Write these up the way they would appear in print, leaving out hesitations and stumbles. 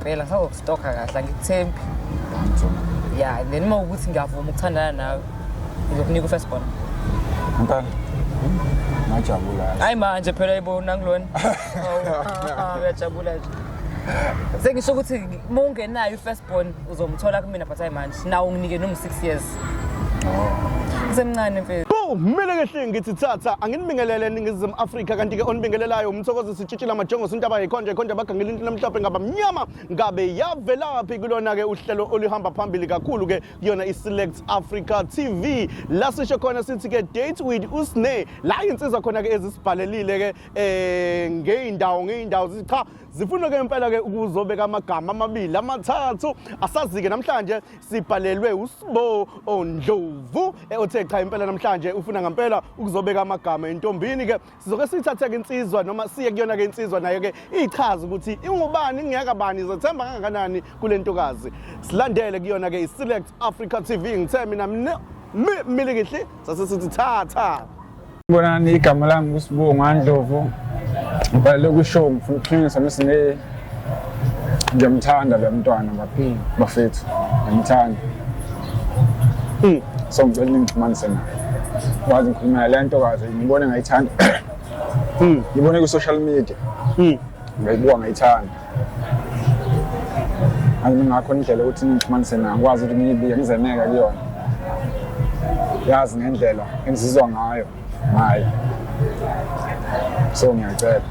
ngempela, ngisazokustoka kahle, angikuthembi. Ya, and then uma ukuthi ngiyavuma ukuthandana nawe, ngizokunika u-first born. Impela. Ngajabula. Hayi manje phela ibona ngilona. Uyajabula nje. Sengisho ukuthi uma ungenayo i-first born uzomthola kumina, but hayi manje nawo nginike noma 6 years. Usemncane mfethu. Boom! Mina kehle ngithi thatha anginibingelele eNingizimu Afrika, kanti ke onibingelelayo umthokozisi Tshitshila Majongo Sintaba yikhonje khonje abagangela into lemhlophe ngaba mnyama ngabe yavelaphi kulona ke uhlelo oluhamba phambili kakhulu ke kuyona iSelect Africa TV, la sisho khona sithi ke Date with uSne, la insizwa khona ke ezisibhalelile ke ngeyindawo ngeyindawo, zithi cha, zifuna ke impela ke ukuzobeka amagama amabili amathathu. Asazi-ke, namhlanje sibhalelwe uSibo Ondlovu, othe cha, impela namhlanje ufuna ngempela ukuzobeka amagama entombini. Ke sizoke siyithathe-ke insizwa noma siye kuyona-ke insizwa, nayo-ke ichaze ukuthi ingubani, ingekabani, izethemba kangakanani kule ntokazi. Silandele kuyona-ke i-Select Africa TV. Ngithe mina milikihli sase sithi thatha. Bonani, igama lami nguSibonga Ndlovu. Ngibhalele kwi-show, ngifuna ukuxhumisa noSine. Ngiyamthanda lo mntwana bafethu. Ngiyamthanda. So ngicela ningixhumanise naye. Wazi ngikhuluma le ntokazi, ngibone ngayithanda. Ngibone ku-social media. Ngayibuka ngayithanda. Ngazi ngakho indlela yokuthi ngixhumanise nayo, ngikwazi ukuthi ngiyibike ngizeneke kuyona. Yazi ngendlela engizizwa ngayo ngayo. So ngiyacela.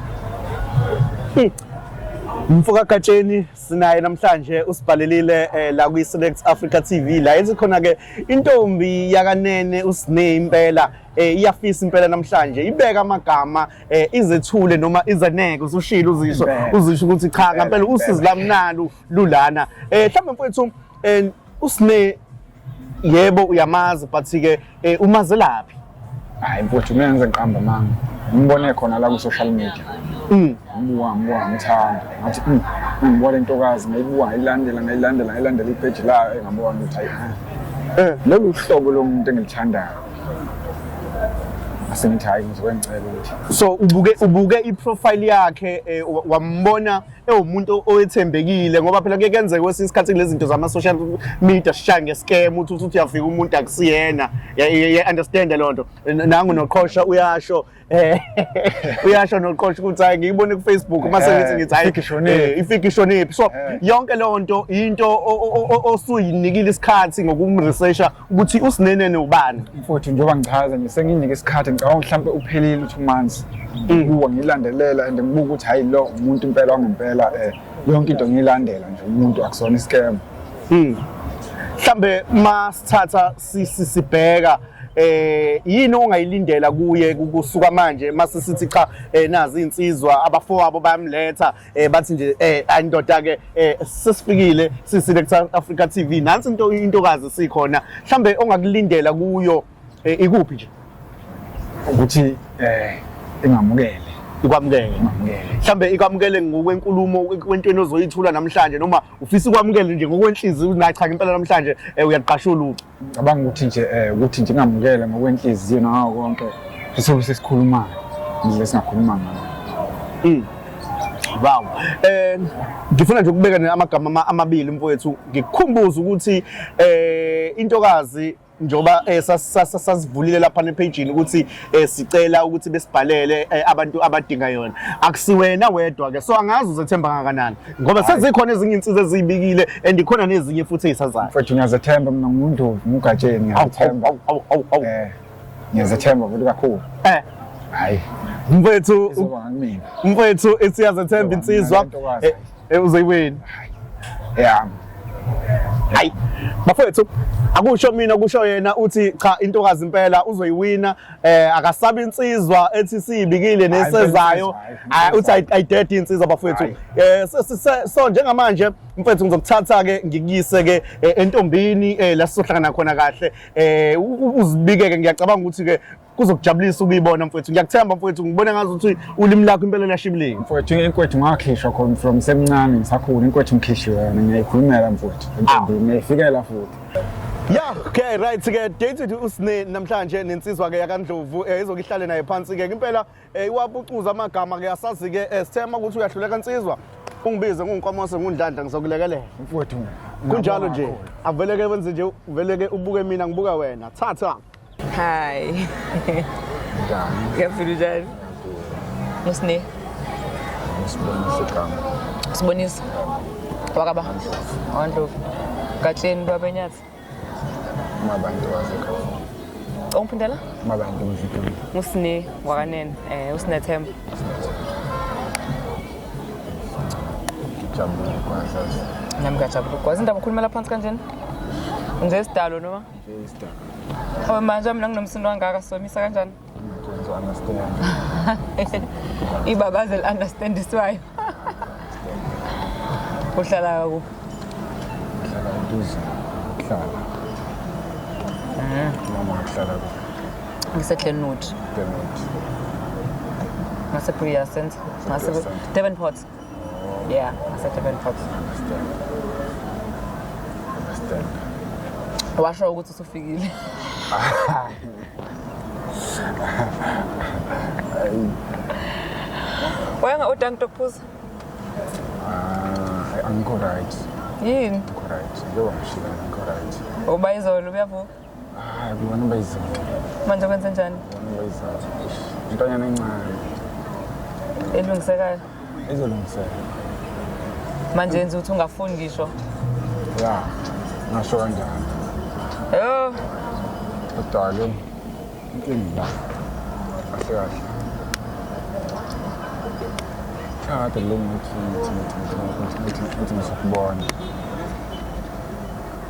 Mfoka Gatsheni, sinaye namhlanje, usibhalelile la kwi-Select Africa TV, la ethi khona ke intombi yakanene uSine impela iyafisa impela namhlanje ibeka amagama, izethule noma izeneke. Usushilo, uzisho uzisho ukuthi cha, ngempela usizi lamnalo lulana. Mhlawumbe mfowethu, uSine yebo uyamazi, but ke umazelaphi? Hayi mfowethu, mina ngize ngiqamba amanga. Ngibone khona la ku-social media. Ngibuka ngibuka ngithanda. Ngathi ngibona le ntokazi, ngayibuka, ngayilandela ngayilandela ngayilandela ipage layo, ngabona ukuthi hayi, lolu hlobo lomuntu engilithandayo. Ase ngithi hayi, ngizoke ngicela ukuthi So ubuke iprofile yakhe, wambona ewumuntu owethembekile, ngoba phela kuye kenzeka kwesinye isikhathi kulezi zinto zama-social media sishaya nge-scam, uthi uyafika umuntu akusiyena. Ya understand leyo nto. Nangu noqhosha uyasho, uyasho noqhosha ukuthi hayi, ngiyibone ku-Facebook, mase ngithi hayi, ifike ishonephi. Ifike ishonephi. So yonke leyo nto into osuyinikile isikhathi ngokumresearcha ukuthi uSinenene ubani? Mfowethu, njengoba ngichaza nje, senginike isikhathi, ngicabanga mhlawumbe uphelile u-2 months ngibuka, ngiyilandelela and ngibuka ukuthi hayi, lo umuntu impela wangempela, yonke into ngiyilandela nje, umuntu akusona i-scam. Mhlambe masithatha sibheka, yini ongayilindela kuye kusuka manje, mase sithi cha, nazi insizwa, abafowabo bayamletha, bathi nje ayindoda ke, sesifikile si-Select Africa TV, nansi into, intokazi sikhona, mhlambe ongakulindela kuyo ikuphi nje? Ukuthi ingamukele. Ikwamukele? Ingamukele. Mhlambe ikwamukele ngokwenkulumo, kwentweni ozoyithula namhlanje, noma ufisa ukwamukele nje ngokwenhliziyo, ukuthi cha, impela namhlanje uyaqashula ucu? Ngicabanga ukuthi nje ukuthi nje ingamukele ngokwenhliziyo nangako konke sisobe sesikhulumayo, indlela esingakhuluma ngayo. Wow. Ngifuna nje ukubeka nje amagama amabili mfowethu, ngikukhumbuze ukuthi intokazi njengoba sasivulile lapha nepage ukuthi sicela ukuthi besibhalele abantu abadinga yona, akusiwena wedwa ke, so angazi uzethemba kangakanani, ngoba sezikhona ezinye insizwa eziyibikile and ikhona nezinye futhi ezisazayo. Mfowethu, ngiyazethemba mina, ngumuntu ngugatsheni, ngiyazethemba. Awu, awu, awu, awu. Ngiyazethemba futhi kakhulu. Hayi, Mfowethu, izoba ngakumina. Mfowethu, ithi iyazethemba insizwa. Intokazi. Uzoyiwina. Yami. Hayi bafowethu, akusho mina, kusho yena, uthi cha, intokazi impela uzoyiwina, akasabi insizwa ethi siyibikile nesezayo. Hayi, Hayi, uthi ayidede insizwa bafowethu. Hayi. So njengamanje mfethu, ngizokuthatha ke ngikuyise ke entombini, la sizohlangana khona kahle, uzibikeke. Ngiyacabanga ukuthi ke kuzokujabulisa ukuyibona mfethu. Ngiyakuthemba mfethu, ngibona ngazi ukuthi ulimi lakho impela liyashibilika. Mfowethu, inkwethu ngakhishwa khona from semncane ngisakhula, inkwethu ngikhishiwe yona, ngiyayikhulumela mfowethu entombini, ngiyayifikela futhi. Yeah, okay, right ke, date with uSine namhlanje nensizwa ke yakaNdlovu, izokihlale naye phansi ke impela, iwabucuza amagama ke, asazi ke, sithema ukuthi uyahluleka insizwa. Ungibize ngunkomose ngundlandla ngizokulekelela. Mfowethu. Kunjalo ngiyabonga nje. kakhulu. Avele ke wenze nje uvele ke ubuke mina ngibuka wena. Thatha. Hi. Njani? Ngiyaphila njani? Usine. Usibonise igama. Sibonisa. Wakaba. Wandlovu. Gatsheni baba Nyathi. Mabantu wasekhaya. Ungiphindela? Mabantu wasekhaya. Usine wakanene. Eh usinethemba. Ngijabule ukwazi. Nami ngiyajabula ukwazi indaba ukhulumela phansi kanjena. Nje isidalo noma? Nje isidalo. Hawu manje mina nginomsindo kangaka somisa kanjani? Ngizo understand. Ibabaze li-understandiswayo. Uhlala kuphi? Ngihlala eduze. Ngihlala. Mama ngihlala kuphi? NgiseGlenwood. Glenwood. Ngase-Berea Center. Ngase Berea Centre. Devonport. Yeah, ngase-Devonport. Understand. Understand. Washo ukuthi usufikile. Wayanga udanki tokuphuza? Ah, angikho right. Yini? Angikho right. Njengoba ngishilo angikho right. Uba izolo uyavuka. Ah, kubona bayizolo. Manje kwenze njani? Kubona bayizolo. Intonyana encane. Elungisekayo. Izolungiseka. Manje yenza ukuthi ungafuni ngisho. Ya, ngasho kanjalo. Yo, Kodwa-ke inkinga la. Kahle kahle. Kade lo ngithi ngithi ngithi ngithi ngithi ngithi ngizokubona.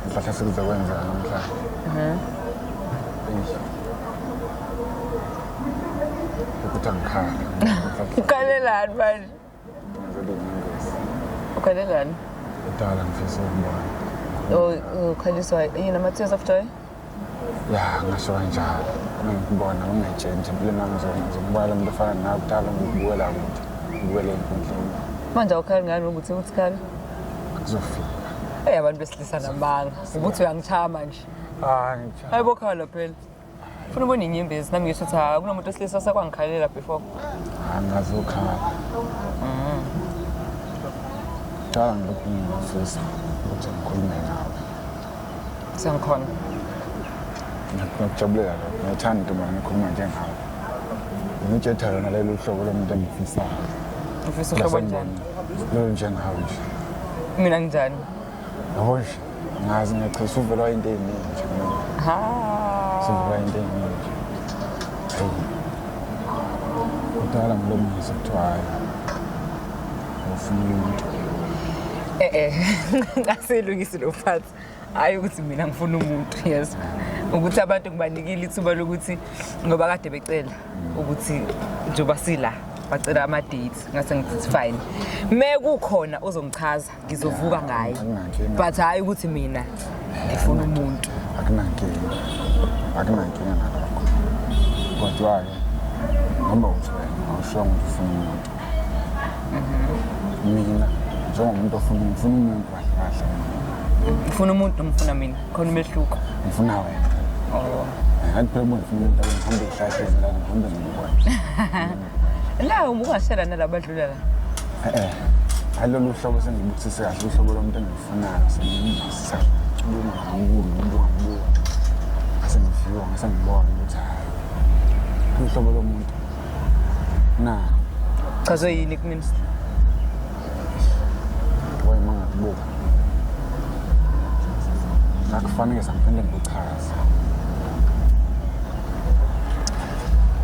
Mhlawumbe sekuze kwenzeka namhlanje. Eish. Ukuthi angikhala. Ukhalelani manje? Ngizele inyembezi. Ukhalelani? Kudala ngifisa ukubona. Oh, ukhaliswa yini ama-tears of joy? Ya, ngasho kanjalo. Ngikubona ungayitsheli nje empilweni wami ngizokubona lo muntu ofana nawe kudala ngikubukela kude. Ngibukele ey'nkundleni. Manje awukhali ngani ukuthi uthi khala? Kuzofika. Eyi abantu besilisa namanga. Ukuthi uyangichama nje. Hayi ngijabule. Hayi bokhala phela. Funa ubona inyembezi nami ngisho ukuthi hayi kunomuntu wesilisa osekwangikhalela before. Angazokhala. Kudala ngilokhu ngifisa ukuthi ngikhulume nawe. Sengikhona. Ngiyakujabulela lokho. Ngiyathanda intombazane ekhuluma njengawe. Ngitshetha yona lolu hlobo lomuntu engifisayo. Ufisa uhlobo njani? Lolu njengawe nje. Mina nginjani? Yabo nje. Ngazi ngiyachaza uvelwa into ey'ningi nje mina. Ha. Suvelwa into ey'ningi nje. Hayi. Kudala ngilokhu ngizwa kuthiwa hhayi. Ufuna umuntu. Eh eh. Ngaselungisi lo phathi. Hayi ukuthi mina ngifuna umuntu, yes. Ukuthi abantu ngibanikile ithuba lokuthi ngoba kade becela ukuthi njengoba sila bacela ama-dates ngase ngithi it's fine. Me kukhona ozongichaza ngizovuka ngaye. Akunankinga. But hayi ukuthi mina ngifuna umuntu. Akunankinga. Akunankinga nalokho. Kodwa-ke ngoba uthi wena awushongo ukuthi ufuna umuntu. Mina njengomuntu ofuna ngifuna umuntu kahle kahle mina. Ngifuna umuntu noma ufuna mina? Khona umehluko. Ngifuna wena. Oh. Ngathi phela umuntu ngifuna umuntu ngihambe ey'hlahleni la ngihambe ngibone. La ungashela nalabadlula la. Eh, hayi lolu hlobo sengibukisise kahle uhlobo lomuntu engilufunayo sengibukisisa ngibuka ngibuka ngibuka ngase ngiviwa ngase ngibona ukuthi hhayi uhlobo lomuntu na Chazwe yini kumina? wena uma ngakubuka ngakufanekisa ngiphinde ngikuchaze.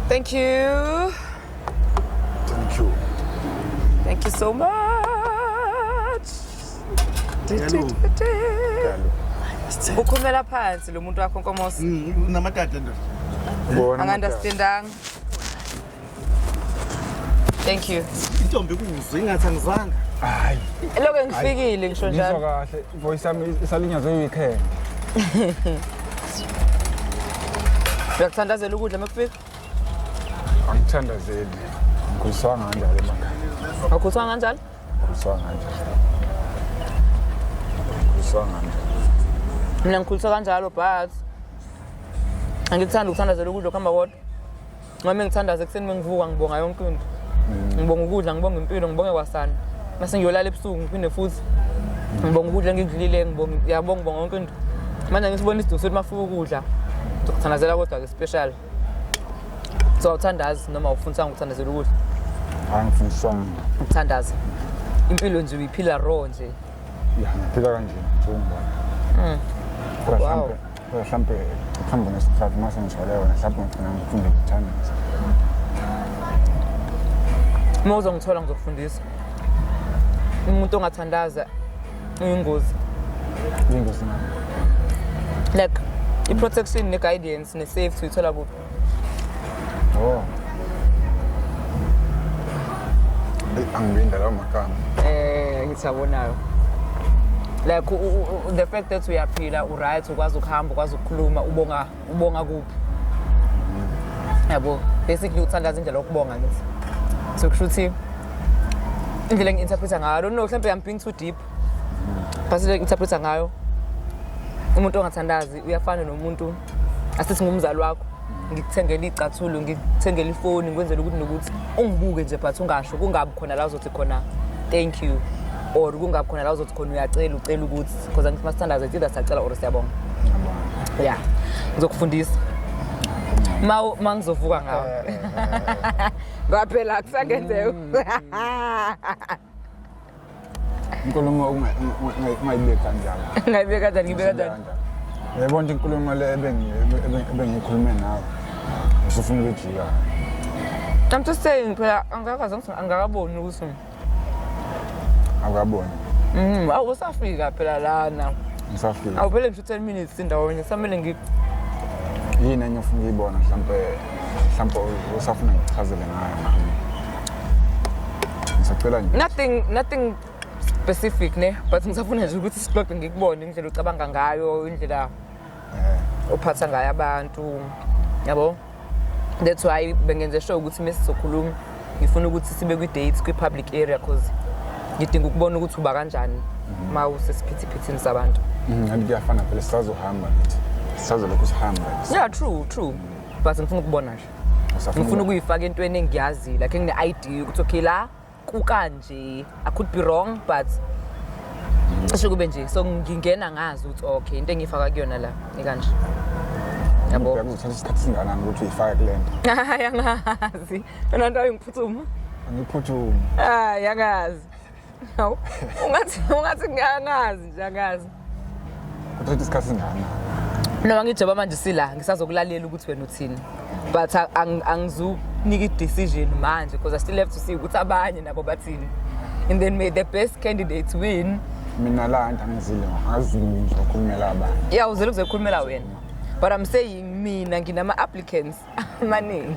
Thank you. Thank you. Thank you so much. Ukhulumela phansi lo muntu wakho Nkomosi. Unamatata ndoda. Bona Angi-understandanga. Thank you. Intombi kuzwe ingathi angizwanga. Hayi. Lokho ngifikile ngisho Ngizwa njalo. kahle voice yami isalinyazwe i-weekend. Uyakuthandazela ukudla mekufika? Angithandazeli. Ngikhuliswanga kanjalo emakhaya. Awukhuliswanga kanjalo? Ngikhuliswanga kanjalo. Ngikhuliswanga kanjalo. Mina ngikhuliswa kanjalo but angikuthandi ukuthandazela ukudla okuhamba kodwa. Ngoba ngithandaza ekuseni mengivuka ngibonga yonke into. Ngibonga ukudla, ngibonga impilo, ngibonge kwasana. Mase ngiyolala ebusuku ngiphinde futhi ngibonga ukudla engikudlile, ngibonga, yabo, ngibonga yonke into. Manje ngisibona isidingo sokuthi mafika ukudla ngizokuthandazela, kodwa-ke special. So awuthandazi noma awufundisanga ukuthandazela ukudla? Angifundiswanga. Ukuthandaza impilo nje uyiphila raw nje? Ya, ngiphila kanje njengobona. Kodwa mhlampe, kodwa mhlampe kuhamba ngesikhathi uma sengithole wena, mhlampe ngigcina ngifunde ukuthandaza. Uma uzongithola ngizokufundisa. Umuntu ongathandaza uyingozi. Uyingozi ngani? Like i-protection ne-guidance ne-safety uyithola kuphi? Oh. Eyi, angibinda lawo magama. Ngithi yabonayo, like the fact that uyaphila, u-right, ukwazi ukuhamba, ukwazi ukukhuluma, ubonga, ubonga kuphi? Yabo, basically uthandaza indlela yokubonga ngithi. So kusho ukuthi indlela engi-interpreta ngayo, I don't know, mhlawumbe I'm being too deep, but indlela engi-interpreta ngayo, umuntu ongathandazi uyafana nomuntu, asithi ngumzali wakho, ngikuthengele iy'cathulo, ngikuthengele ifoni, ngikwenzele ukuthi nokuthi, ungibuke nje but ungasho, kungabi khona la uzothi khona thank you, or kungabi khona la uzothi khona uyacela, ucela ukuthi, because angithi masithandaza it's either siyacela or siyabonga. Ya, ngizokufundisa ma ngizovuka ngawe, ngoba phela akusangenzeka. Inkulumo ungayibeki kanjalo. Ngayibeka kanjani? Ngibeka kanjani? Uyabona ukuthi inkulumo le ebengiyikhulume nawe usufuna ukuyijika. I'm just saying phela angakaze angakaboni ukuthi Awukaboni. Awu, usafika phela lana. Ngisafika. Awuphele ngisho 10 minutes indawonye, samele ngi Yini enye ofuna ukuyibona mhlampe, mhlampe usafuna ngikuchazele ngayo nami? Ngisacela nje. Nothing, nothing specific ne, but ngisafuna nje ukuthi sixoxe, ngikubone indlela ocabanga ngayo, indlela ophatha ngayo abantu, yabo. That's why bengenze sure ukuthi mesizokhuluma ngifuna ukuthi sibe kwi-date kwi-public area, cause ngidinga ukubona ukuthi uba kanjani uma usesiphithiphithini sabantu. Ngathi kuyafana phela, sisazohamba ngithi. Sisazolokhu sihamba. Yeah, true, true, but ngifuna ukubona nje. Usafuna Ngifuna ukuyifaka entweni engiyaziyo, like ngine-idea ukuthi okay, la kukanje. I could be wrong, but cishe kube nje. So ngingena ngazi ukuthi okay, into engiyifaka kuyona la ikanje, yabo. Kuzothatha isikhathi singanani ukuthi uyifake kule nto? Hayi, angazi yona nto ayingiphuthuma. Angiphuthumi. Hayi, angazi. Hawu, ungathi angazi nje, angazi. Kuthatha isikhathi singanani? Noma ngijaba manje sila ngisazokulalela ukuthi wena uthini, but angizukunika i-decision manje because I still have to see ukuthi abanye nabo bathini, and then may the best candidate win. Mina la nto angizile, angazili ngizokhulumela abantu. Yeah, uzele kuzokhulumela wena, but I'm saying mina nginama-applicants amaningi,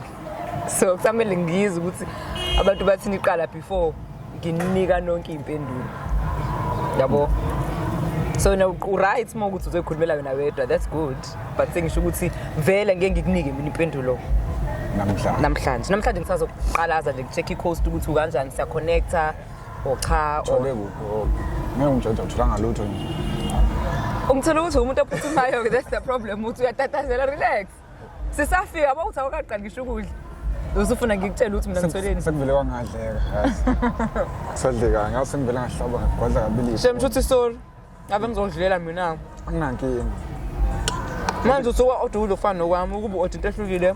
so kusamele ngizwe ukuthi abantu bathini iqala before nginika nonke iy'mpendulo, yabo. So na u-right uma ukuthi uzoyikhulumela wena wedwa, that's good, but sengisho ukuthi vele ngeke ngikunike mina impendulo namhlanje. Namhlanje ngisazoqalaza nje, ngi-check i-coast ukuthi ukanjani, siya-connecta or cha or Uthole kuphi? Oh, ngeke ungitshentshe, utholanga lutho nje. Ungithola ukuthi umuntu ophuthumayo-ke, that's the problem, ukuthi uyatatazela. Relax, sisafika uma uthi awukaqali ngisho ukudla, usufuna ngikutshele ukuthi mina ngitholeni. Sekuvele kwangadleka, yazi. Kusadleka, ngabe sengivele ngahlaba ngagwadla kabili. Shem, shuthi sorry, ngabe ngizodlulela mina. Anginankinga. Manje usuka order ukudla okufana nokwami, ukuba u-order into ehlukile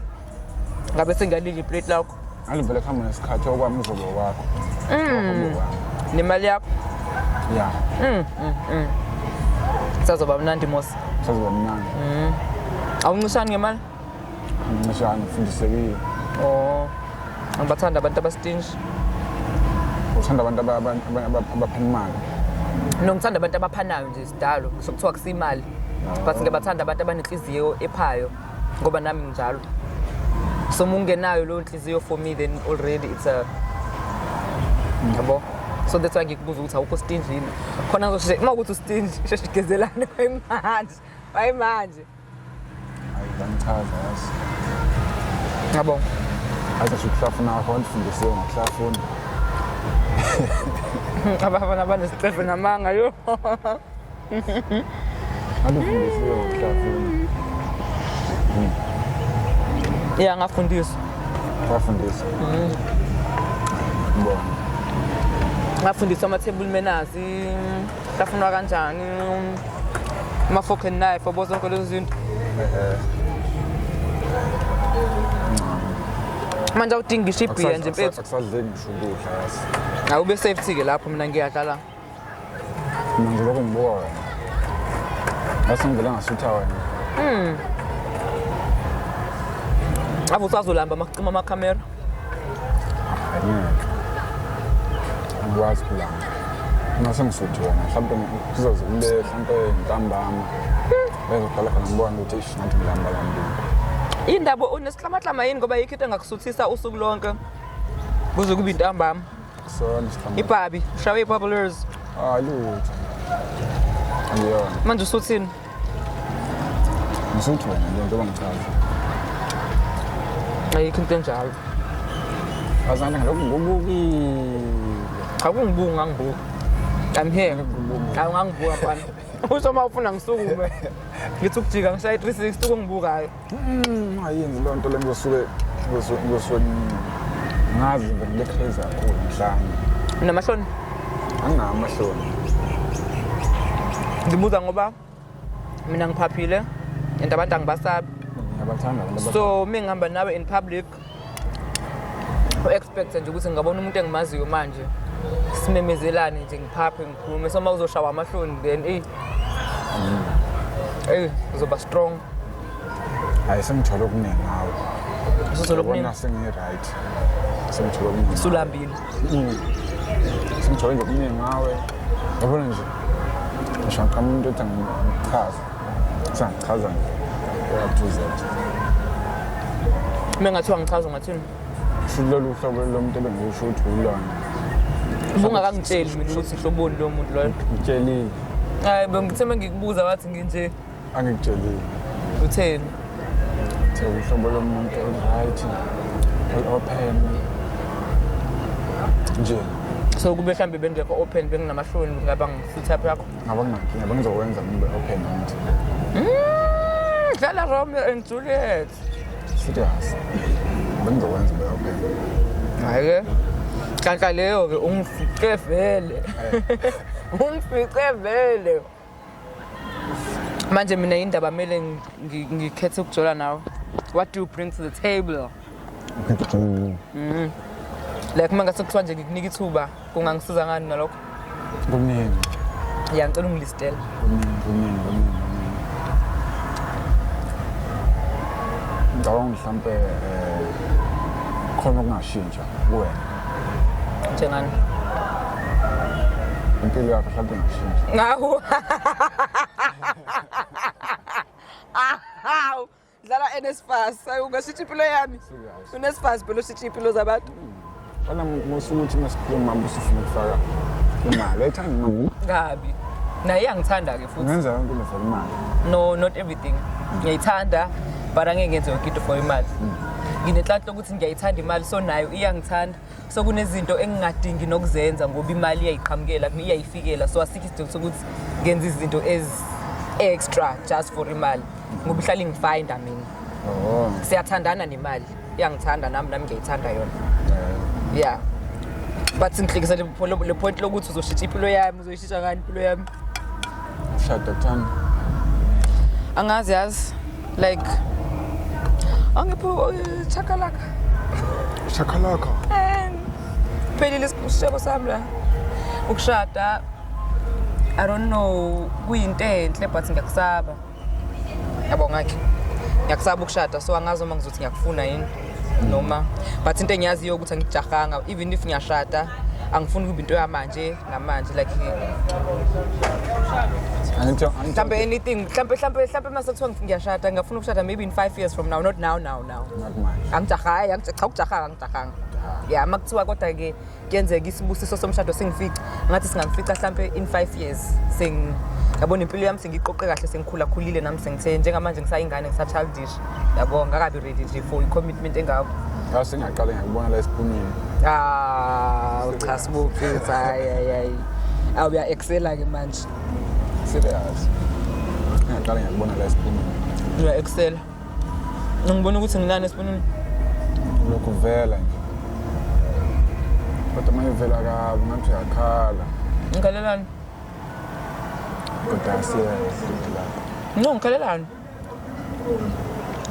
ngabe sengiyalidla i-plate lakho. Alivele kuhambe nesikhathi, okwami kuzobe okwakho. Okwakho kube okwami. Nemali yakho. Ya. Sazoba mnandi mos. Sazoba mnandi. Awuncishani ngemali? Ngincishana, ngifundisekile. Oh, ngibathanda abantu aba-stingy. Uthanda abantu abaphana imali? No, ngithanda abantu abaphanayo nje sidalo, ngisho kuthiwa kusimali, but ngiyabathanda abantu abanenhliziyo ephayo ngoba nami nginjalo. So uma ungenayo leyo nhliziyo for me, then already it's a, yabo. So that's why ngikubuza ukuthi awukho stingy yini, khona ngizosheshe uma ukuthi u-stingy sheshe igezelane kwayimanje, kwayimanje. Hayi, bangichaza, yazi. Ngiyabonga. Aze ngisho ukuhlafuna kwakho, wandifundisiwe ngokuhlafuna. Abafana abanesicefe namanga yo. Wandifundisiwe ngokuhlafuna. Ya, ngafundiswa. Wafundiswa. Ngibona. Ngafundiswa ama-table manners, hlafunwa kanjani, ama-fork and knife, yabo zonke lezo zinto. Manje awudingi ngisho ibhiya nje mfethu. Akusadleki ngisho ukudla yazi. Awube safety-ke lapho, mina ngiyadla la. Mina nje lokho ngibuka wena. Ngase ngivele ngasutha wena. Ave usazolamba uma kucima amakhamera. Angeke. Angikwazi kulamba. Ngase ngisuthi wena mhlawumbe kuzoze kube mhlawumbe ntambama. Bezoqala khona ngibona ukuthi eish ngathi ngilamba lambile. Indaba unesihlamahlama yini ngoba yikho into engakusuthisa usuku lonke kuze kube intambama. Kusona isihlama. Ibhabi, ushawe i-bubblers. Hayi lutho. Angiyona. Manje usuthini? Ngisuthi wena nje njengoba ngichaza. Ayikho into enjalo. Azange ngalokhu ngikubukile. Cha kungibuka ngangibuka. I'm here. Hayi ungangibuka mfana. Usho uma ufuna ngisukume. Ngithi ukujika ngishaye 360 ukungibukayo. Ungayenzi leyo nto le ngizosuke ngazi nje ngibe crazy kakhulu mhlawumbe. Unamahloni? Anginawo amahloni. Ngibuza ngoba mina ngiphaphile and abantu angibasabi. Ngiyabathanda abantu. So uma ngihamba nawe in public u-expect nje ukuthi ngingabona umuntu engimaziyo manje simemezelane nje ngiphaphe ngikhulume, so uma uzoshawa amahloni then eyi eyi uzoba strong. Hayi sengithole okuningi ngawe. Usuthola okuningi? Yabona sengi-right. Sengithole okuningi. Usulambile. Sengithole nje okuningi ngawe. Yabona nje. Ngisho ngiqhamuka umuntu othi angichaze. Sengichaza nje. Up to Z. Uma ngathiwa ngichaza ungathini? Futhi lolu hlobo lomuntu ebengikusho ukuthi ulona. Ubungakangitsheli mina ukuthi hloboni lowo muntu loyo. Ngitshelile. Hayi bengithe uma ngikubuza wathi nginje. Angikutshelile. Utheni? Uthe uhlobo lomuntu o-right, o-open. Nje. So kube mhlawumbe bengekho open benginamahloni ngaba ngi-type yakho. Ngaba nginankinga bengizokwenza ngibe open angithi. Dlala Romeo and Juliet. Serious. Bengizokwenza ngibe open. Hayi ke. Nhlanhla leyo ke ungifice vele. Ungifice vele. Manje mina indaba kumele ngikhethe ukujola nawe. What do you bring to the table? Like uma ngase kuthiwa nje ngikunika ithuba kungangisiza ngani nalokho? Kuningi. Ya ngicela ungilistele. Kuningi, kuningi, kuningi, kuningi. Ngicabanga mhlampe khona okungashintsha kuwena. Njengani? Impilo yakho mhlampe ingashintsha. Ngawu. Awu. Dlala NSFAS, ungashintsha impilo yami. Serious. UNSFAS phela ushintsha impilo zabantu. Fana musukuthi masikhuluma mama usufuna ukufaka imali. Uyayithanda imali? Kabi. Naye iyangithanda ke futhi. Ungenza yonke into for imali. No, not everything. Ngiyayithanda but angeke ngenze yonke into for imali. Nginenhlanhla ukuthi ngiyayithanda imali so nayo iyangithanda. So kunezinto engingadingi nokuzenza ngoba imali iyayiqhamukela, iyayifikela. So asikho isidingo sokuthi ngenze izinto ezi extra just for imali ngoba ihlala ingifinda mina. Oh. Siyathandana nemali. Iyangithanda nami ngiyayithanda yona. Yeah. But ngihlekisa le point lokuthi uzoshintsha impilo yami, uzoyishintsha ngani impilo yami? Shada kuthanda. Angazi yazi. Like angipho chakalaka. Shakalaka. Phelile isishebo sami la. Ukushada I don't know kuyinto enhle but ngiyakusaba. Yabo ngakhe. Ngiyakusaba ukushada so angazi uma ngizothi ngiyakufuna yini noma but into engiyaziyo ukuthi angijahanga even if ngiyashada angifuni kube into yamanje namanje like Angithi mhlambe anything mhlambe mase kuthiwa ngiyashada ngingafuna ukushada maybe in 5 years from now, not now now now. Not manje. Angijahayi, cha ukujahanga angijahanga. Yeah, makuthiwa kodwa ke kuyenzeka isibusiso somshado singifica ngathi singangifica mhlambe in 5 years seng yabona impilo yami sengiqoqe kahle sengikhula khulile nami sengithe njengamanje ngisayingane ngisa childish yabo ngakabi ready nje for i-commitment engako. Ngase ngaqala ngiyakubona la esipunini. Ah, cha sibophi hayi hayi hayi. Awuya excela ke manje. Serious. Ngaqala ngiyakubona la esipunini. Uya excela. Ngibona ukuthi nginani esipunini. Lokhu vela nje. Kodwa uma ivela kabi ngathi uyakhala. Ngikhalelani? Kodwa asiyenze lapho. No, ngikhalelani?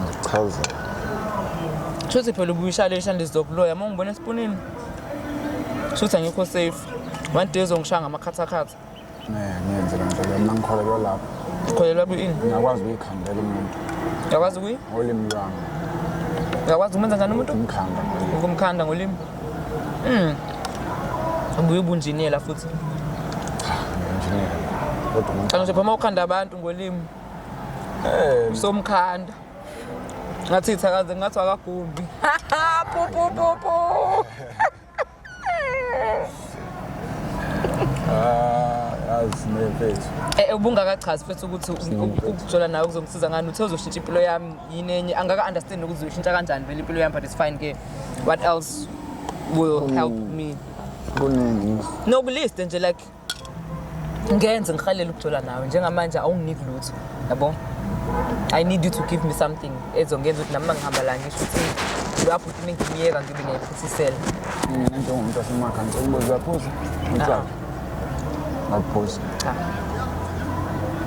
Ngichazela. Shuthi phela ubuyisha le shande zokuloya uma ungibona esipunini. Shuthi angikho safe. One day uzongishaya ngamakhathakhatha. Ngiyenze loo nto leyo. Mina ngikholelwa lapho. Ukholelwa kwi-ini? Ngiyakwazi ukuyikhandela umuntu Uyakwazi ukuyi? ngolimi lwami. Uyakwazi ukumenza njani umuntu? Umkhanda ngolimi. Ukumkhanda ngolimi. Mm. Ubuye ubunjiniyela futhi. Ngi-engineer. Kodwa umuntu Kanti nje uma ukhanda abantu ngolimi usomkhanda. Ngathi ithakaze ngathi akagumbi. Pu pu pu pu. Ah, yazi mfethu. Ubungakachazi futhi ukuthi ukujola nawe kuzongisiza ngani. Uthe uzoshintsha impilo yami yini enye. Angaka understand ukuthi uzoyishintsha kanjani vele impilo yami, but it's fine ke. What else will help me? Kuningi. No, kuliste nje like ngenze ngihalele ukujola nawe njengamanje awunginiki lutho, yabo. I need you to give me something ezongenza ukuthi nami mangihamba la ngisho ukuthi lapho ukuthi mengimiyeka ngibe ngiyayiphuthisela. Mina njengomuntu wasemakhaya ngicela ukubuza, uyaphuza? Utshwala? Ngaphuza. Cha.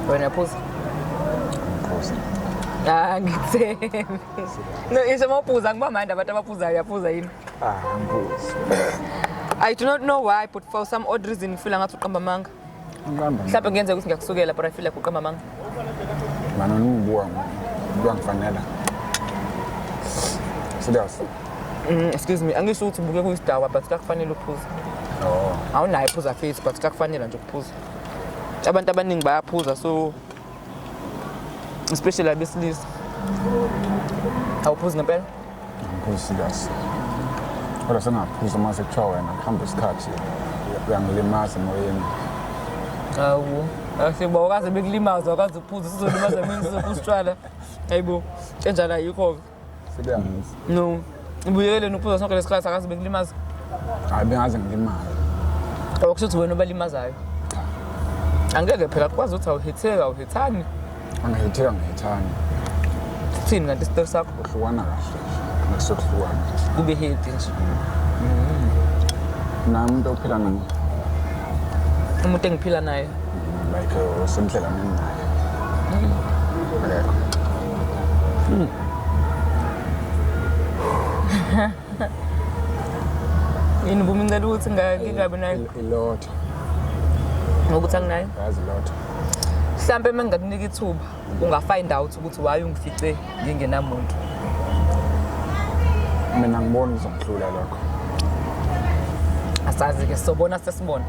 Wena uyaphuza? Ngiphuza. Ah, ngithembi. No, isho uma uphuza angibamandi abantu abaphuzayo, uyaphuza yini? Ah, ngiphuza. I do not know why, but for some odd reason ngifeel ngathi uqamba amanga. Ngiqamba. Mhlawumbe kungenzeka ukuthi ngiyakusukela, but I feel like uqamba amanga. Mana ngibuka kuyangifanela. Serious. Excuse me, angisho ukuthi ubuke kuyisidakwa, but kuyakufanele ukuphuza. Oh. Awunayo iphuza face, but kuyakufanele nje ukuphuza. Abantu abaningi bayaphuza, so especially abesilisa. Awuphuzi ngempela? Ngiphuza serious. Kodwa sengaphuza uma sekuthiwa wena kuhamba isikhathi uyangilimaza emoyeni. Awu, asibo awukaze bekulimaza, awukaze uphuze, sizolimaza mina sizophuza utshwala. Hayibo, enjalo ayikho. Serious. No. Ubuyeleni uphuza sonke lesikhathi akaze bekulimaza. Hayi bengaze ngilimale. Okusho ukuthi wena obalimazayo. Angeke phela kukwazi ukuthi awuhitheki, awuhithani. Angihitheka ngihithani. Sithini kanti isitori sakho? Uhlukana kahle. Ngisokuhlukana. Kube happy nje. Naye umuntu ophila naye. Umuntu engiphila naye. Like osemdlelaneni naye. Akekho. Yini bumincela ukuthi ngingabi naye? Ilotho. Ngokuthi anginayo? Yazi ilotho. Mhlampe uma ngingakunika ithuba unga-find out ukuthi why ungifice ngingenamuntu. Mina ngibona uzongihlula lokho. Asazi-ke, sizobona sesibona.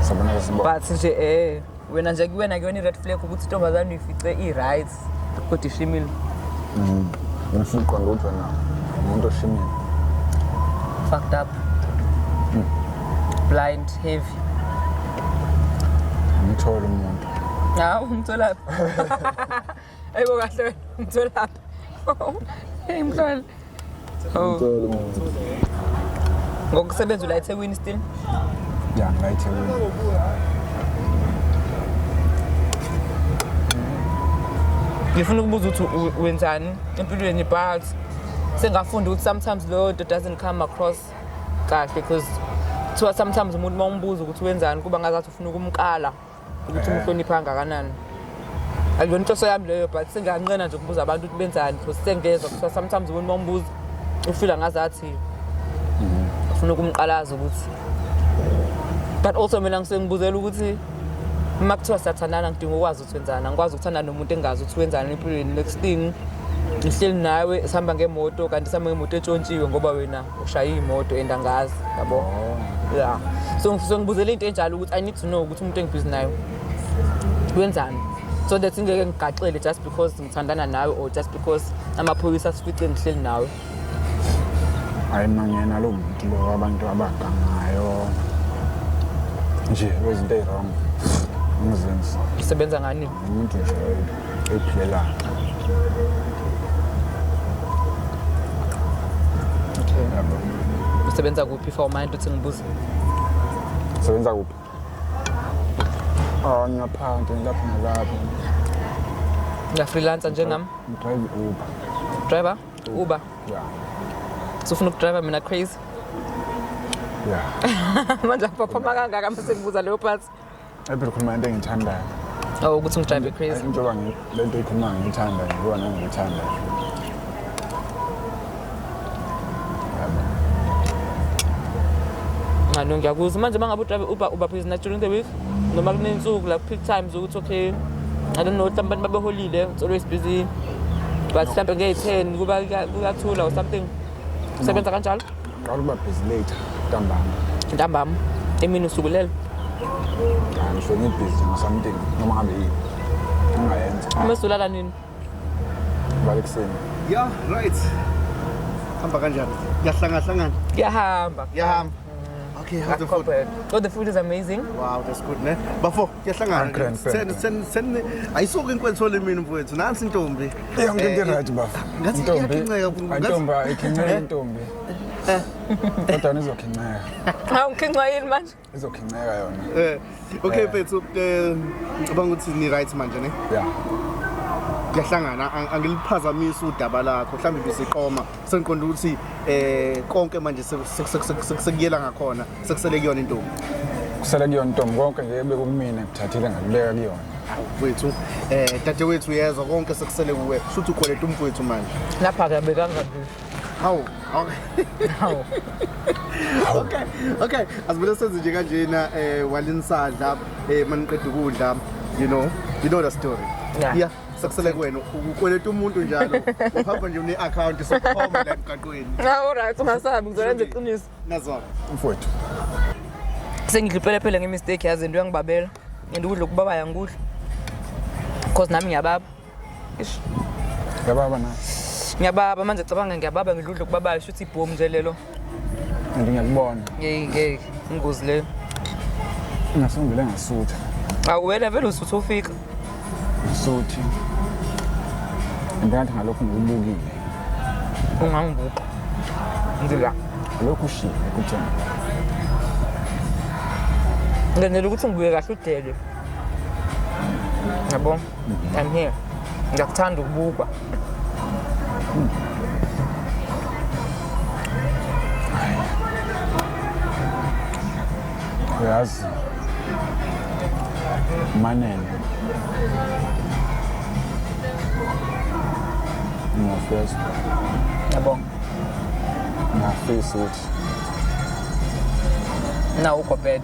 Sabona sesibona. But nje wena nje kuwena kuyona i-red flag ukuthi intombazane uyifice i-right kodwa ishimile. Ngifuna ukuqonda ukuthi wena umuntu oshimile. Fucked up. Blind, heavy. Ngithole umuntu. Hawu, umtholaphi? Ayibo kahle wena, umtholaphi? Hey mhlolo. Oh. Ngithole umuntu. Ngokusebenza ula eThekwini still? Ya, ngila eThekwini. Ngifuna ukubuza ukuthi wenzani empilweni, but sengafunda ukuthi sometimes leyo nto doesn't come across kahle, because kuthiwa sometimes umuntu uma umbuza ukuthi wenzani kuba ngazathi ufuna ukumkala ukuthi umhlonipha kangakanani. Akuyona inhloso yami leyo, but sengiyanqena nje ukubuza abantu ukuthi benzani, because sengezwa kuthiwa sometimes umuntu uma umbuza ufila ngazathi ufuna ukumqalaza ukuthi, but also mina ngisuke ngibuzela ukuthi uma kuthiwa siyathandana ngidinga ukwazi ukuthi wenzani. Angikwazi ukuthandana nomuntu engazi ukuthi wenzani empilweni. Next thing ngihleli nawe sihamba ngemoto, kanti sihamba ngemoto etshontshiwe ngoba wena ushaya imoto and angazi, yabo. Yeah, so ngisuke ngibuzela into enjalo ukuthi I need to know ukuthi umuntu engibhizi naye wenzani, so that ngeke ngigaxele just because ngithandana nawe or just because amaphoyisa asifice ngihleli nawe. Hayi mina ngiyena lo muntu lo abantu abagangayo nje wezinto ey'wrong ngizenzi. Usebenza ngani? Umuntu nje oyiphilelayo. Okay. Yabo. Usebenza kuphi for mind uthi ngibuze? Sebenza kuphi? Ah, ngiyaphansi lapho nalapho. Ngiya freelancer njengami. Ngi-drive Uber. Driver? Uber. Yeah. Sufuna ukudrive mina crazy? Yeah. Manje aphaphama kangaka mase ngibuza leyo part. Phela ukhuluma into engiyithandayo. Oh, ukuthi ngi-drive crazy. Njengoba le nto ikhuluma ngiyithanda, ngibuka nangiyithanda. Yabo. No, ngiyakuzwa. Manje uma ngabe u-drive uba busy na during the week noma kuney'nsuku like peak times ukuthi okay, I don't know, mhlawumbe abantu babeholile, it's always busy. But mhlawumbe ngeyi-10 kuba kuyathula or something. Usebenza kanjalo? Ngiqala ukuba busy later ntambama. Ntambama. Emini usukulele. Hayi, ngisuke ngi-busy ngo-something noma ngabe yini engingayenza. Uma sulala nini? Ngibala ekuseni. Yeah, right. Hamba kanjani? Kuyahlangahlangana. Kuyahamba. Kuyahamba. Okay, how's the food? Oh, the food is amazing. Wow, that's good, ne? Bafo, kuyahlangana. Grand, grand. Sen sen sen ayisuke inkwethu mina mfowethu. Nansi intombi. Yonke into i-right bafo. Ngathi Intombi. iyakhinceka. Intombi ayikhinceki intombi. Kodwa izokhinceka. Hawu, ngikhincwa yini manje? Izokhinceka yona. Okay mfethu, ngicabanga ukuthi ni right manje, ne? Yeah. Kuyahlangana, angiliphazamisi udaba lakho. Mhlawumbe bisiqoma. Sengiqonda ukuthi konke manje sekuyela ngakhona, sekusele kuyona intombi. Kusele kuyona intombi, konke nje bekumina ngithathile ngakubeka kuyona. Mfowethu, dadewethu uyezwa konke sekusele kuwe. Shuthi ukweleta umfowethu manje. Lapha-ke abekanga nje. Hawu. Hawu. Okay. Asivele senze nje kanjena walinsandla maniqeda ukudla, you know the story. Yeah. Yeah, sekusele kuwena. Ukweleta umuntu njalo. Uhamba nje une-account sokukhomba la emgaqweni. Hawu, right, ungasabi ngizolenza iqiniso. Nazo. Mfowethu. Sengidla phela nge-mistake yazi into uyangibabela. And ukudla okubabayo angikudli. Cause nami ngiyababa. Ish. Ngiyababa na. Ngiyababa manje, cabanga ngiyababa ngidla ukudla okubabayo, shuthi ibhomu nje lelo. And ngiyakubona. Ngeke ngeke ingozi leyo. Ngasongile ngasutha. Awu wena vele usuthu ufika. Ngisuthi. Ngathi ngalokhu ngikubukile. Ungangibuka. Ngila. Lokhu ushilo kuthena. Ngenela ukuthi ngibuye kahle udele. Yabo? I'm here. Ngiyakuthanda ukubukwa. Uyazi. Manene. Ngiyafisa. Yabo. Ngiyafisa ukuthi Nawu ukho bed.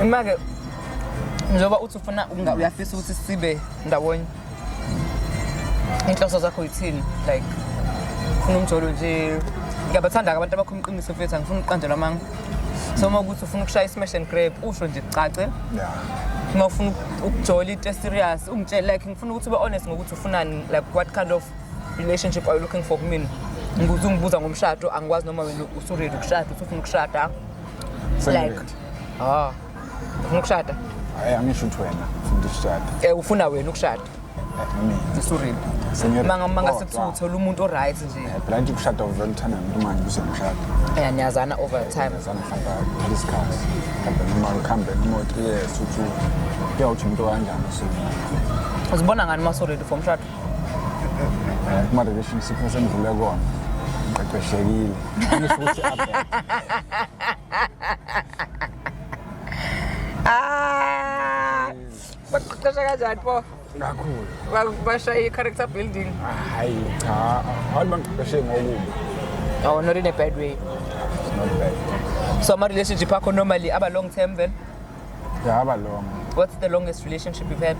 Ima-ke njengoba uthi ufuna uyafisa ukuthi sibe ndawonye. Inhloso zakho yithini? Like ufuna umjolo nje. Ngiyabathanda abantu abakhuluma iqiniso mfethu, angifuni ukuqanjelwa amanga. So uma ukuthi ufuna ukushaya i-smash and grab, usho nje kucace. Uma ufuna ukujola into e-serious, ungitshele, like ngifuna ukuthi ube honest ngokuthi ufunani, like what kind of relationship are you looking for kumina? Ngikuze ungibuza ngomshado, angikwazi noma wena usu-ready ukushada, usufuna ukushada. Like Sengi-ready. ah, ufuna ukushada? Hayi, angisho ukuthi wena ufuna ukushada. Ufuna wena ukushada. Mina. Usu-ready. Sengi-ready. Mangase Kodwa, kuthiwa uthola umuntu o-right nje. Phela nje ukushada uvele uthanda nomuntu manje usemshado. Niyazana over time. Yazana mhlawumbe uthatha isikhathi. Mhlawumbe noma ukuhambe noma 3 years uthi kuyawuthi umuntu kanjani usuku. Uzibona ngani uma usu-ready for umshado? Kuma-relationship esengidlule kona ngiqeqeshekile. Angisho ukuthi abe. Ah! Baqeqesha kanjani pho? Kakhulu. Bashaya i-character building. Hayi cha, hayi bangiqeqeshe ngokubi. Oh, not in a bad way. It's not bad. So ama-relationship akho normally aba long term vele? Yeah, aba long. What's the longest relationship you've had?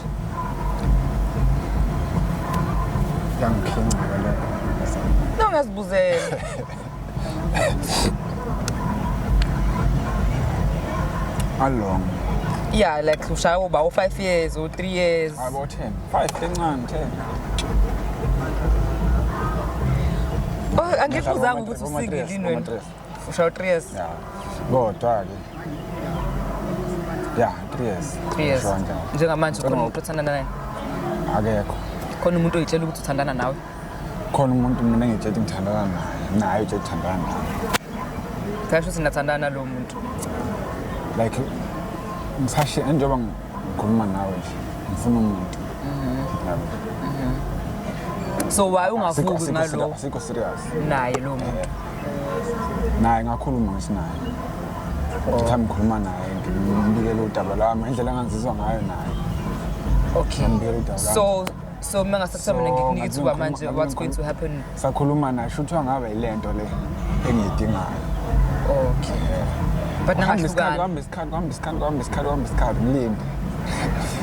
Yangikhinqa lokho. No, ngazibuzela. Along. Yeah, like ushaya uba u-5 years or 3 years. Abo 10. 5 encane 10. Oh, angikuzanga ukuthi u-single yini wena. Ushaya 3 years. Yeah. Kodwa ke. Yeah, 3 years. 3 years. Ngisho kanjalo. Njengamanje khona umuntu othandana naye? Akekho. Khona umuntu oyitshela ukuthi uthandana nawe? Khona umuntu mina engitshela ukuthi ngithandana naye. Naye utshela ukuthi uthandana naye. Kasho ukuthi nathandana nalowo muntu. Like ngisashe njengoba ngikhuluma nawe nje ngifuna umuntu. Yabo. So why ungavuki ngalo? Asikho serious. Naye lo muntu. Naye ngakhuluma ngisinaye. Ngithe ngikhuluma naye ngimbikele udaba lwami indlela engangizizwa ngayo naye. Okay. Ngambikela udaba lwami. So uma ngase kuthiwa mina So, ngikunika ithuba ngathi manje, what's going to happen? Sakhuluma naye, shuthi ngabe yilento le engiyidingayo. Okay. But Kuhamba isikhathi, nangahlukana. kuhamba isikhathi, kuhamba isikhathi, kuhamba isikhathi, kuhamba isikhathi, ngilinde.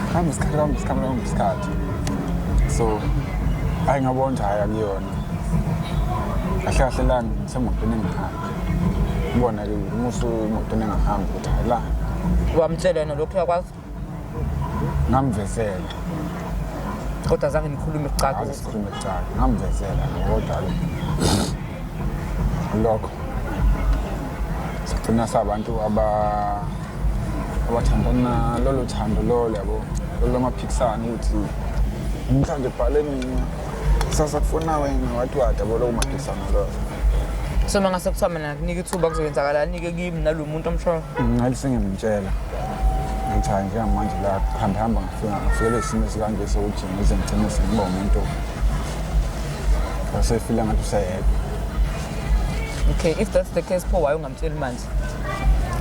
Kuhamba isikhathi, kuhamba isikhathi, kuhamba isikhathi. So, hayi ngabona ukuthi hhayi akuyona. Kahle kahle la ngisemotweni engahambi. Ubona-ke uma usemotweni engahambi ukuthi hhayi la Wamtshela yena lokhu uyakwazi ngamvezela. Kodwa zange nikhulume kucace Aze ukuthi sikhulume kucala, ngamvezela kodwa-ke lokho sagcina sabantu abathandana lolo thando lolo yabo, lolo lamaphikisana ukuthi namhlanje bhale mina, kusasa kufuna wena, wathi wathi yabo, loko maphikisana lolo. So uma ngase kuthiwa mina ngikunika ithuba kuzoyenzakalani-ke kimi nalo muntu omshoyo? Ngathi sengiyamtshela ngithi hhayi njengamanje la kuhambe hamba ngifika ngafikelwe isimo esikanje sokuthi ngize ngigcine sengiba umuntu wasefila ngathi useyedwa. Okay, if that's the case, pho why ungamtsheli manje?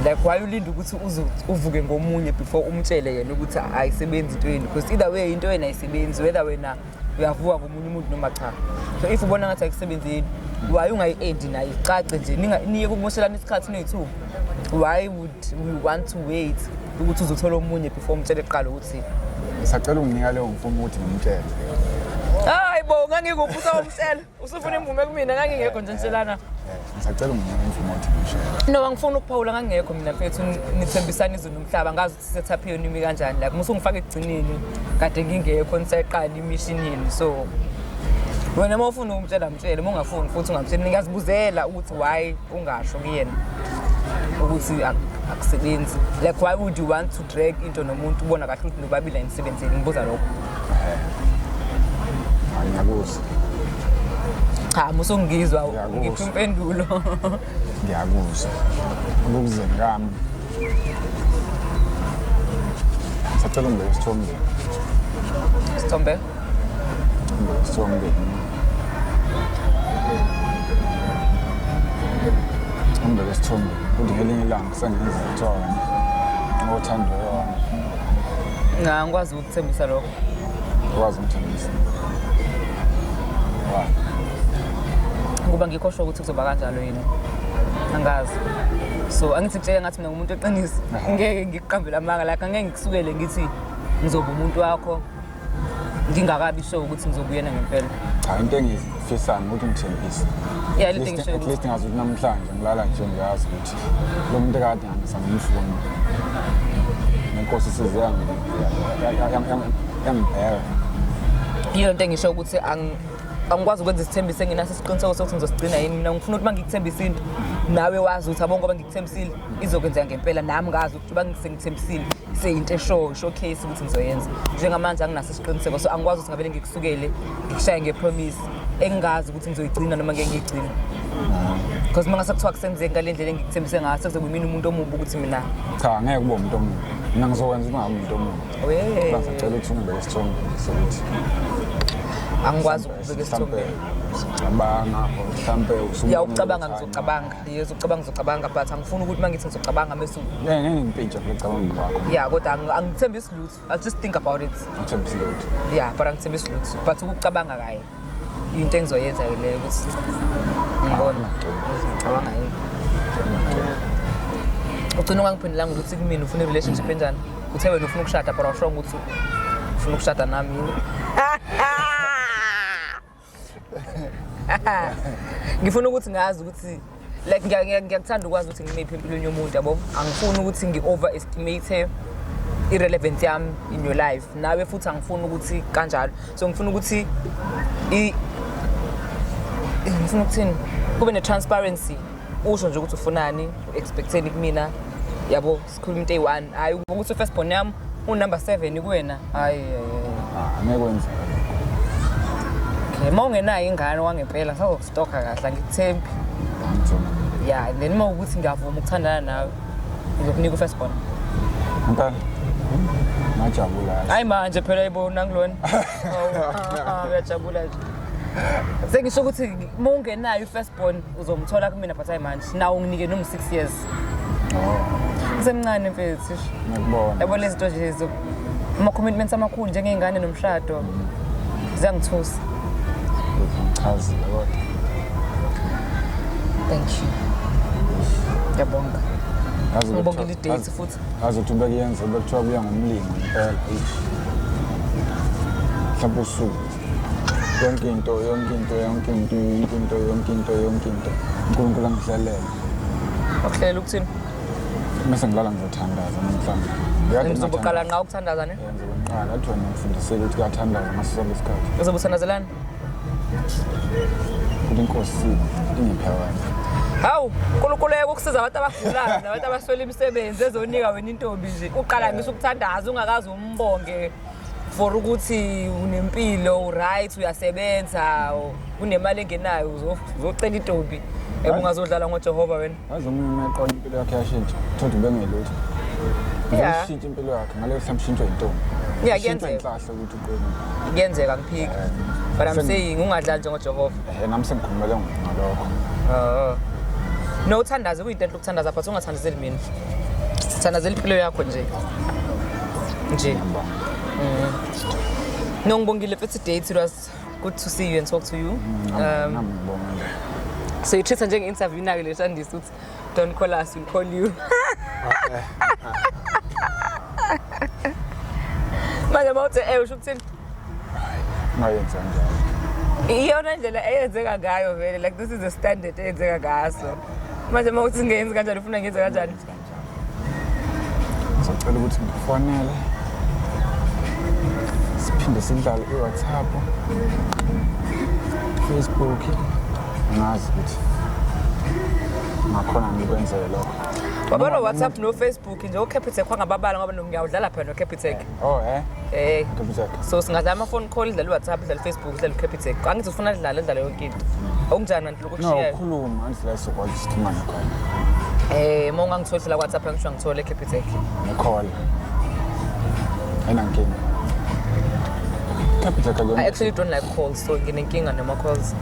Like, why ulinde ukuthi uze uvuke ngomunye before umtshele yena ukuthi ayisebenzi into yenu? Because either way into yenu ayisebenzi, whether wena uyavuka ngomunye umuntu noma cha. So if ubona ngathi ayikusebenzeli, why ungayi-endi naye icace nje, niye kumoshelana isikhathi noyi-two? Why would we want to wait ukuthi uzothola omunye before umtshele kuqala ukuthi Ngisacela unginika leyo mvumo ukuthi ngimtshele. Hayi bo, ngangikuphi usawumtshela? Usufuna imvume kumina, ngangingekho nje ntshelana. Ngisacela unginika imvumo ukuthi ngimtshele. No, angifuni ukuphawula, ngangingekho mina mfethu. Nithembisana izwe nomhlaba, ngazi ukuthi setup yenu imi kanjani. Like musungifaka ekugcineni kade ngingekho nisayiqala imishini yenu. So wena uma ufuna ukumtshela mtshele, uma ungafuni futhi ungamtsheli. Ngiyazibuzela ukuthi why ungasho kuyena ukuthi akusebenzi. Like, why would you want to drag into nomuntu ubona kahle ukuthi nobabili anisebenzeli? Ngibuza lokho. Hayi, ngiyakuzwa. Cha, musungizwa, Ngiyakuzwa. ngiphi impendulo. Ngiyakuzwa. Ukuzeni kami. Ngisacela ungibeke isithombeni. Sithombe? Ungibeke isithombeni. Ungibeke isithombeni. Kuthi ngelinye ilanga sengenza kuthiwa wena othandiweyo wami. Nga angikwazi ukukuthembisa lokho. Ukwazi ungithembisa. Why? Ngoba ngikho sure ukuthi kuzoba kanjalo yini. Angazi. So angithi kutshela ngathi mina ngumuntu oqinisa. Ngeke ngikuqambele amanga, like angeke ngikusukele ngithi ngizoba umuntu wakho ngingakabi sure ukuthi ngizobuyena ngempela. Cha, into engiyifisayo ukuthi ngithembise. Yeah, At le least- ngisho at least ngazi ukuthi namhlanje ngilala nje ngiyazi ukuthi lo muntu ekade ngihambisa ngimfuna. Nenkosi isize yangibheka. Yiyo into engisho ukuthi angikwazi ukwenza isithembiso engenaso isiqiniseko sokuthi ngizosigcina yini. Mina ngifuna ukuthi uma ngikuthembisa into nawe wazi ukuthi abonke abangikuthembisile izokwenzeka ngempela, nami ngazi ukuthi uba sengithembisile seyinto eshow showcase ukuthi ngizoyenza. Njengamanje anginaso isiqiniseko, so angikwazi ukuthi ngavele ngikusukele ngikushaye ngepromise engingazi ukuthi ngizoyigcina noma ngeke ngiyigcine, because uma ngase kuthiwa kusenzeki ngale ndlela engikuthembise ngayo, sekuzobe imina umuntu omubi ukuthi mina Cha, ngeke kube umuntu omubi. Mina ngizokwenza ukuthi ungabi umuntu omubi. We Ngisacela ukuthi ungibeke isithombeni sokuthi Angikwazi ukubeka isithombeni. Mhlambe ucabanga or mhlambe usubona Ya, ukucabanga ukuthi, hayi, ngizocabanga, yes, ukucabanga ngizocabanga, but angifuni ukuthi uma ngithi ngizocabanga bese Ngeke ngeke ngipintshe phela ecabangeni kwakho. Ya, kodwa angithembisi lutho. I'll just think about it. Ngithembise lutho. Yeah, but angithembisi lutho, but ukucabanga kaye into engizoyenza-ke leyo ukuthi ngibone ngicabanga yini. Ugcina ungangiphendulanga ukuthi kumina ufuna i-relationship enjani. Uthe wena ufuna ukushada, but awushongo ukuthi ufuna ukushada nami yini. Ngifuna ukuthi ngazi ukuthi like ngiyakuthanda ukwazi ukuthi ngimephi empilweni yomuntu, yabo. Angifuni ukuthi ngi-overestimate i-relevance yami in your life, nawe futhi angifuni ukuthi kanjalo. So ngifuna ukuthi ngifuna ukuthini, kube ne-transparency, usho nje ukuthi ufunani, u-expecteni kumina, yabo, sikhuluma into eyi-one, hhayi ukuthi u-first born yami unumber 7 kuwena, hhayi hhayi, hhayi. Ah, ngeke kwenzeke. Okay, uma ungenayo ingane wangempela ngisazokustoka kahle, angikuthembi. Ngithemba. Yeah, and then uma ukuthi ngiyavuma ukuthandana nawe, ngizokunika u-first born. Impela. Ngajabula. Hayi manje phela, yibona ngilona. Uyajabula nje. Sengisho ukuthi uma ungenayo i-first born uzomthola kumina, but hayi manje nawo nginike noma 6 years. Oh. Usemncane mfethu. Ngiyakubona. Yabo lezi zinto nje ama-commitments amakhulu njengey'ngane nomshado ziyangithusa. Ngichazile kodwa. Thank you. Ngiyabonga. Yazi Ngibongile i-date futhi. Yazi ukuthi bekuyenza bekuthiwa kuya ngomlingo impela. Mhlawumbe usuku. Yonke into, yonke into, yonke into, yonke into, yonke into, yonke into. uNkulunkulu angihlelele. Wakuhlelela ukuthini? Mase ngilala ngizothandaza namhlanje. Bekade Ngizobe uqala nqa ukuthandaza ne? Ngizobe ngiqala athi wena ngifundisile ukuthi kuyathandaza ngaso sonke isikhathi. Uzobe uthandazelani? Ukuthi inkosi ingiphe wena. Hawu, uNkulunkulu uyeke ukusiza abantu abagulayo nabantu abaswele imisebenzi ezonika wena intombi nje. Uqala ngisho ukuthandaza ungakaze umbonge for ukuthi unempilo, uright, uyasebenza, unemali engenayo, uzocela intombi. Ebe ungazodlala ngoJehova wena. Yazi omunye uma eqola impilo yakhe yashintsha, thola ukuthi ubengelutho. Yeah. Ishintsha impilo yakhe ngaleyo mhlawumbe ishintshwe intombi. Yeah, Ishintshwe kuyenzeka. inhlahla ukuthi uqonde. Kuyenzeka ngiphiki. But I'm saying ungadlali njengoJehova. Nami sengikhulumele ngalokho. Oh. No, uthandaze kuyinto enhle ukuthandaza, but ungathandazeli mina. Thandazela impilo yakho nje. Nje. Ngiyabonga. No, ngibongile futhi date, it was good to see you and talk to you. Nami ngibonga. So you treat njenge-interview nayo le Shandisi ukuthi don't call us, we'll call you. Manje mawuthi usho ukuthini? Ungayenza kanjalo. Iyona ndlela eyenzeka ngayo vele, like this is a standard eyenzeka ngaso. Manje mawuthi ngingenzi kanjani, ufuna ngenze kanjani? Ngizocela ukuthi ngikufonele. Siphinde sidlale i-WhatsApp, Facebook. Ngazi ukuthi ngakhona ngikwenzele lokho. Wabona WhatsApp no Facebook nje uCapitec kwangababala ngoba ngiyawudlala phela noCapitec. Oh eh. Eh. Capitec. So singadlala ama-phone call, idlala i-WhatsApp, idlala i-Facebook, idlala uCapitec. Angithi ufuna dlala, idlala yonke into. Okunjani kanti lokhu No, kushiyayo? ukhuluma angithi la sizokwazi sixhumane khona. Eh, uma ungangitholi la WhatsApp angisho ngithole eCapitec. Ngicall. Ayinankinga. Capitec I akuyona. actually don't like calls, so nginenkinga nama calls.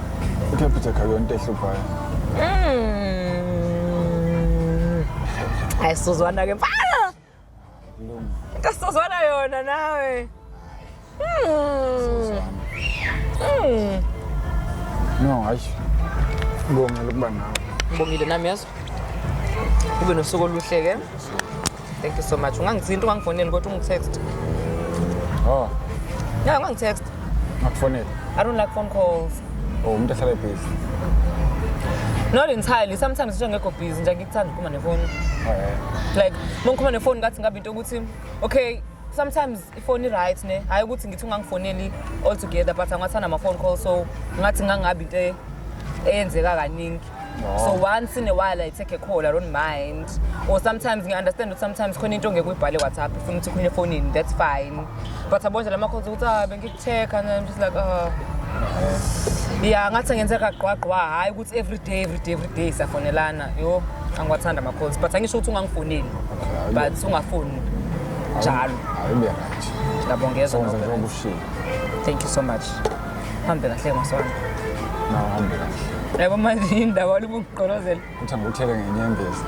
iCapitec akuyona into ehluphayo. Hayi sizwana ke mfana. Kulunga. Into sizwana yona nawe. No, hayi. Ngibongela ukuba nawe. Ngibongile nami yazo. Ube nosuku oluhle ke. Thank you so much. Ungangithinta, ungangifoneli kodwa ungitext. Oh, Yeah, ungangitext. ngakufonela. I don't like phone calls. Oh, umuntu ahlale busy. Not entirely. Sometimes nje ngekho busy nje ngikuthanda ukukhuluma nefoni. Oh, eh. Like uma ngikhuluma nefoni ngathi ngabe into ukuthi okay, sometimes ifoni i-right ne, hhayi ukuthi ngithi ungangifoneli altogether, but angiwathanda ama-phone call, so ngathi ngangabi into eyenzeka kaningi. Oh. So once in a while I take a call, I don't mind. Or sometimes ngi-understand ukuthi sometimes khona into ongeke uyibhale WhatsApp, ifuna ukuthi ukhulume efonini, that's fine. But yabo nje lama calls ukuthi ah bengiku-check and I'm just like, oh yeah, ngathi ngenzeka gqwagqwa, hhayi ukuthi every day, every day, every day siyafonelana. Yo, angiwathanda ama-calls, but angisho ukuthi ungangifoneli, Okay, but ungafoni njalo. Ayibe right. Ngiyabongeza. Sonke Nobel. njengoba ushilo. Thank you so much. Hambe kahle maswana. Nawe hambe kahle. Yabo manje indaba lubungigqolozela. Uthi angikuthele ngenyembezi.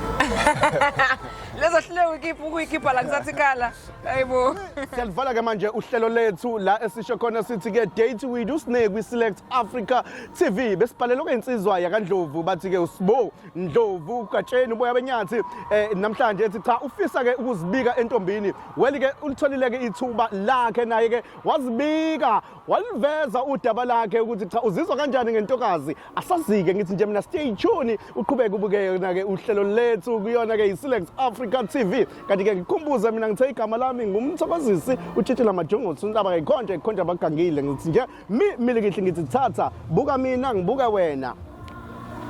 Lezo hluleka ukuyikhipha ukuyikhipha la ngisathi khala. Hayibo. Siyalivala ke manje uhlelo lethu la esisho khona sithi ke Date with uSnake kwi-Select Africa TV. Besibhalelwe kwinsizwa yakaNdlovu, bathi ke uSibo Ndlovu uGatsheni uboya benyathi, namhlanje ethi cha ufisa ke ukuzibika entombini. Well ke ulitholile ke ithuba lakhe, naye ke wazibika, waliveza udaba lakhe ukuthi cha uzizwa kanjani ngentokazi. Asazike, ngithi nje mina stay tuned, uqhubeke ubuke yona ke uhlelo lethu kuyona ke i-Select Africa TV. Kanti ke ngikhumbuze mina ngithe igama lami ngumthokozisi utshitshela majongosi untaba kayikhonje ikhonje abagangile. Ngithi nje mi milikihle, ngithi thatha buka mina ngibuka wena.